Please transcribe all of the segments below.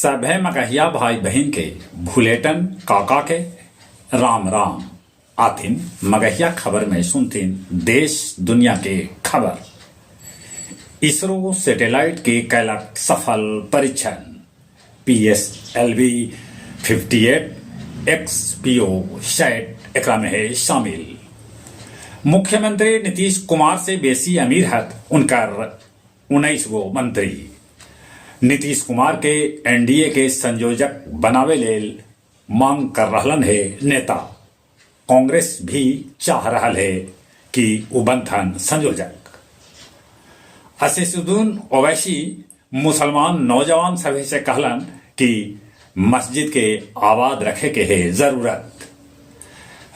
सभे मगहिया भाई बहिन के भुलेटन काका के राम राम। आथिन मगहिया खबर में सुनथिन देश दुनिया के खबर। इसरो सैटेलाइट के कैलक सफल परीक्षण। पीएसएलवी 58 एक्सपीओ सैट एकरा में हे शामिल। मुख्यमंत्री नीतीश कुमार से बेसी अमीर हथ उनकर 19 गो मंत्री। नीतीश कुमार के एनडीए के संयोजक बनावे लेल मांग कर रहलन हे नेता। कांग्रेस भी चाह रहल हे कि ऊ बनथन संयोजक। असदुद्दीन ओवैसी मुसलमान नौजवान सभे से कहलन कि मस्जिद के आबाद रखे के हे जरूरत।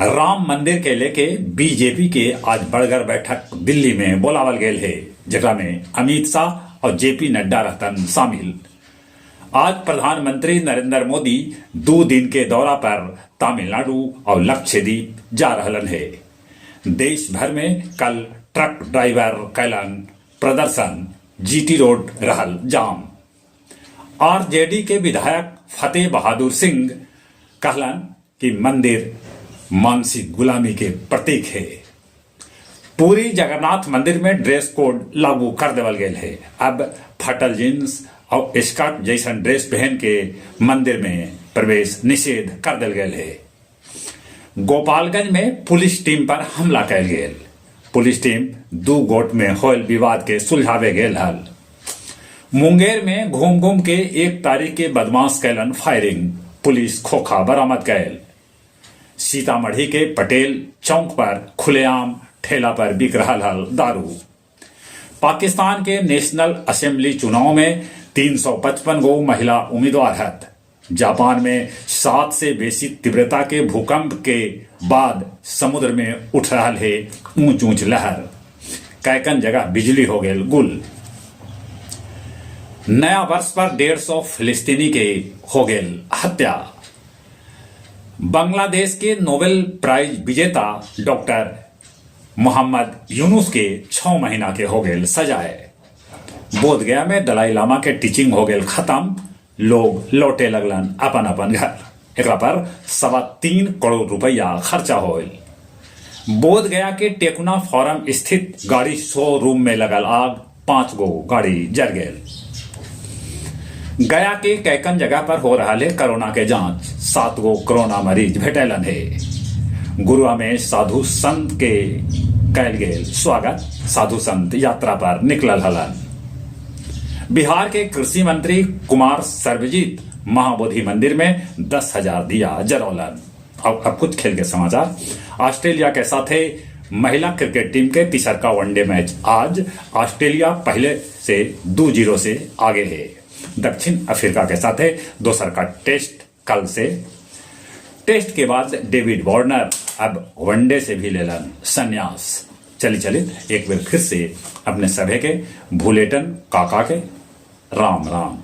राम मंदिर के लेके बीजेपी के आज बड़गर बैठक दिल्ली में बोलावल गेल हे, जेकरा में अमित शाह और जेपी नड्डा रहतन शामिल। आज प्रधानमंत्री नरेंद्र मोदी दो दिन के दौरा पर तमिलनाडु और लक्षद्वीप जा रहलन हे। देश भर में कल ट्रक ड्राइवर कैलन प्रदर्शन, जीटी रोड रहल जाम। आरजेडी के विधायक फतेह बहादुर सिंह कहलन कि मंदिर मानसिक गुलामी के प्रतीक है। पुरी जगन्नाथ मंदिर में ड्रेस कोड लागू कर देवल गेल है। अब फटल जींस और स्कर्ट जैसन ड्रेस पहन के मंदिर में प्रवेश निषेध कर दिल गेल है। गोपालगंज में पुलिस टीम पर हमला कैल गेल। पुलिस टीम दू गोट में होल विवाद के सुलझावे गेल हल। मुंगेर में घूम घूम के एक तारीख के बदमाश कैलन फायरिंग, पुलिस खोखा बरामद कैल। सीतामढ़ी के पटेल चौक पर खुलेआम ठेला पर बिक रहा हल दारू। पाकिस्तान के नेशनल असेंबली चुनाव में 355 गो महिला उम्मीदवार हत। जापान में 7 से बेसी तीव्रता के भूकंप के बाद समुद्र में उठ रहा है ऊंच ऊंच लहर। कैकन जगह बिजली हो गेल गुल। नया वर्ष पर 150 फिलिस्तीनी के हो गेल हत्या। बांग्लादेश के नोबेल प्राइज विजेता डॉक्टर मोहम्मद यूनुस के 6 महीना के हो गेल सजाए। बोधगया में दलाई लामा के टीचिंग हो गेल खत्म, लोग लौटे लगलन अपन अपन घर। एकरा पर 3.25 करोड़ रुपया खर्चा होल। बोधगया के टेकुना फार्म स्थित गाड़ी शोरूम में लगल आग, 5 गो गाड़ी जर गेल। गया के कैकन जगह पर हो रहा है कोरोना के जांच, 7 गो कोरोना मरीज भेटैलन है। गुरुआ में साधु संत के कैल गेल स्वागत, साधु संत यात्रा पर निकलल हलन। बिहार के कृषि मंत्री कुमार सर्वजीत महाबोधि मंदिर में 10,000 दिया जरौलन। और अब कुछ खेल के समाचार। ऑस्ट्रेलिया के साथे महिला क्रिकेट टीम के तीसरका वनडे मैच आज। ऑस्ट्रेलिया पहले से 2-0 से आगे है। दक्षिण अफ्रीका के साथे दोसर का टेस्ट कल से। टेस्ट के बाद डेविड वार्नर अब वनडे से भी लेलन संन्यास। चली चली एक बार फिर से अपने सभे के भूलेटन काका के राम राम।